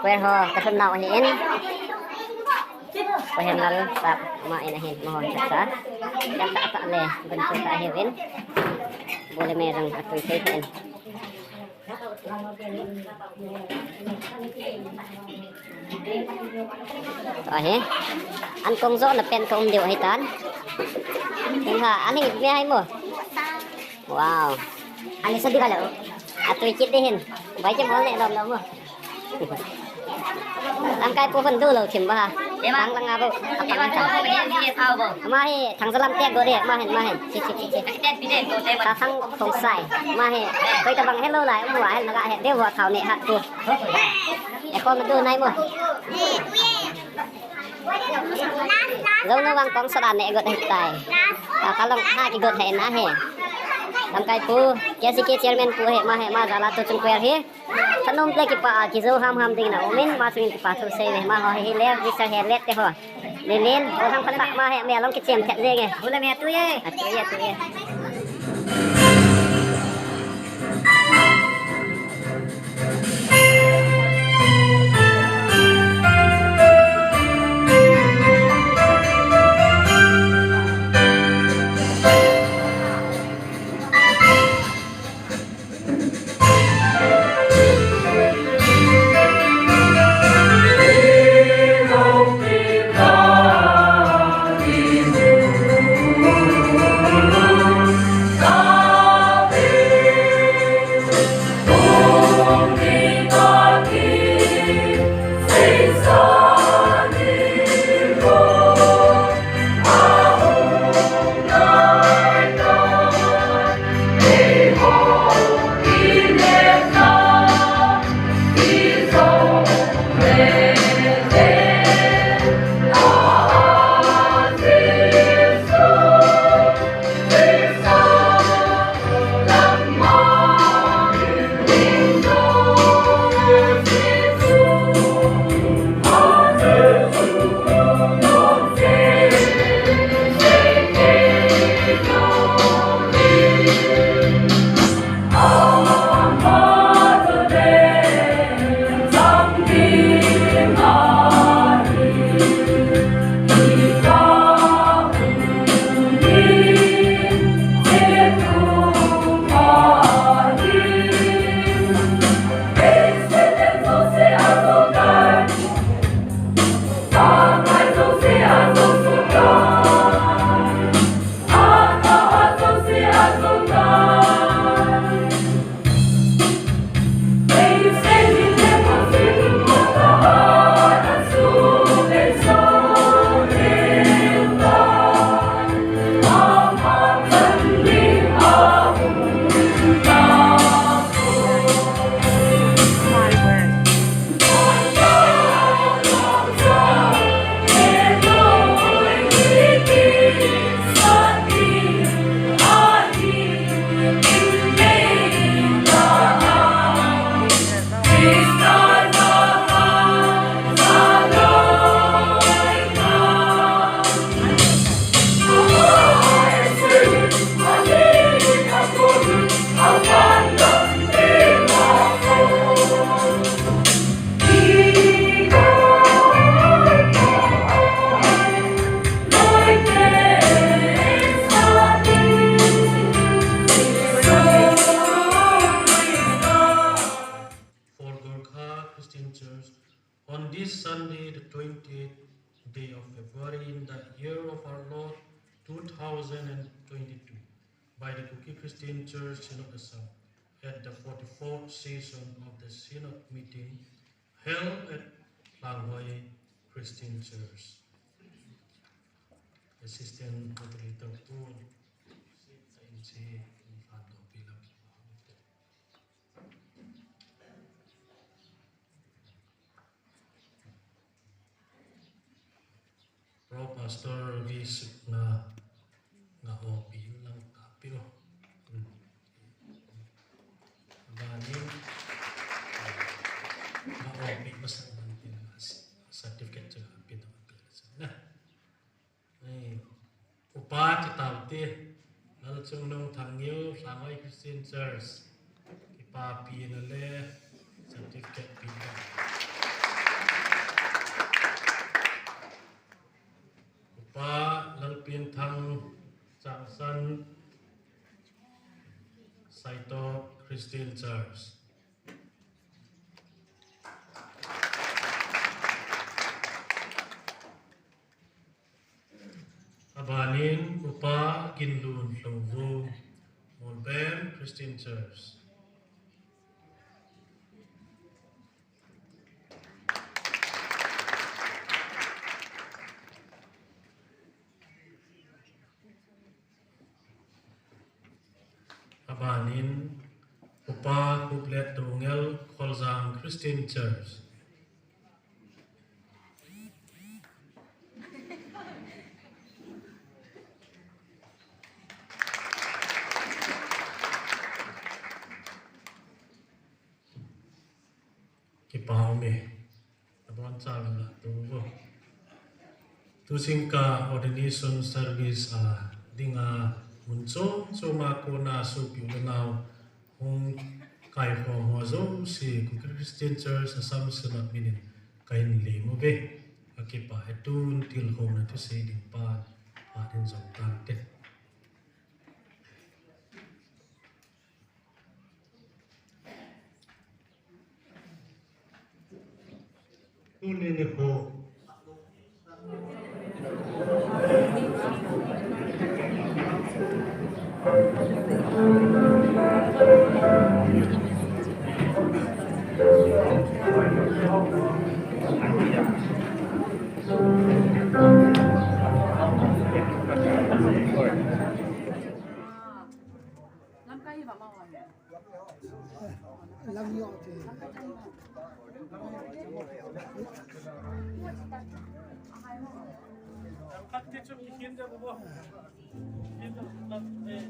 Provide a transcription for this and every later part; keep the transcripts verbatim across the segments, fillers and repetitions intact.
Choir ho, ka thum nau ahin. Ka hin lal sap ma in ahin, ma hon sa sa. Ka ta ta le, gun chu ta hiu in. Bu le me jong atui thei in. Ahi. An kong jo na pen ka um diu ahi tan. Hin ha, an hin me hai mo. Wow. Ani sa di ka lo. Atui kit de hin. Bai ke bol ne lom lom mo. Lamkai pu hon du lo thim ba ha. Tang langa bo. Ama hi Thangjalam te go de. Ma hin, ma hin. Chi, chi, chi, chi. Ka thang kong sai. Ma hi. Koi ta bang hello lai. Mu wa hel na ga he. De wa thau ne hat pu. E ko ma du nai mo. Jong nu wang kong sara ne got hai tai. Ka kalong ha ki got hai na he. Lamkai pu, K C K chairman pu he, ma he, ma jala tu chung kwer he. Thanom le kipa a kijo ham ham ding na umin, ma sungin kipa thu sei ve, ma ho he le, visa he le te ho. Lilin, o ham khat ma he, me long kichem thet jeng e. Bula me tu ye. A tu ye, tu ye. For Gorkha Christian Church, on this Sunday, the twentieth day of February, in the year of our Lord two thousand and twenty-two, by the Kuki Christian Church Synod Assam, at the forty-fourth session of the Synod meeting held at Lhangloi Christian Church. Assistant Moderator Paul, Saint Jay, Lhangloi Pilak. Pro Pastor Lee Suk Na, nga opi lang tapi o. Bani, nga opi masa nanti na certificate sa kapit ang pila sa na. Ai, upa ti tau ti, Lalchungnung Thangngil, Lhangloi Christian Church, kipapina le, Certificate pita. Upa Lalpianthang Changsan, Saitop Christian Church. Abanin Upa Ginlun Lhouvum, Molben Christian Church. Abanin Upa Huplet Dongel, Kholjang Christian Church. Kipah ume. Abonchauvin la tuvo. Tuchingkah ordination service a dinga mun chom choma kona sopi u le nao hung kaikhom ho jouse Kuki Christian Church Assam Synod minin kahin lem uve. Akipah e, tun tilkhouna thusei ding pa, pa din jong tante. Tuni nikho. Lamkai hi vamang vang. Lam yoh te. Khat te chu kikhin de bo. Khin de lam, eh.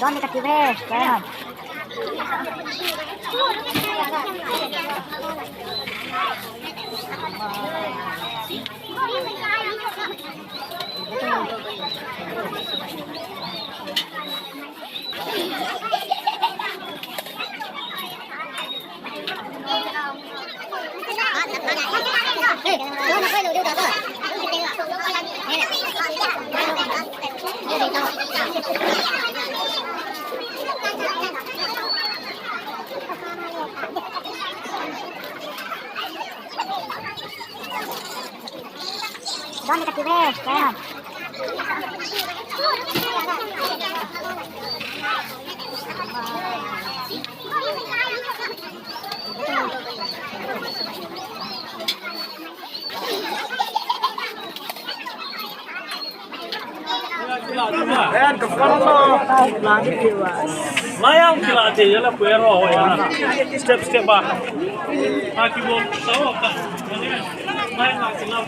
Don ni kati ve, kaya. Don ni kati ve, kaya. Mayang kila te yala puero ho yala. Step step ba. Aki bol sao ka. Mayang kila.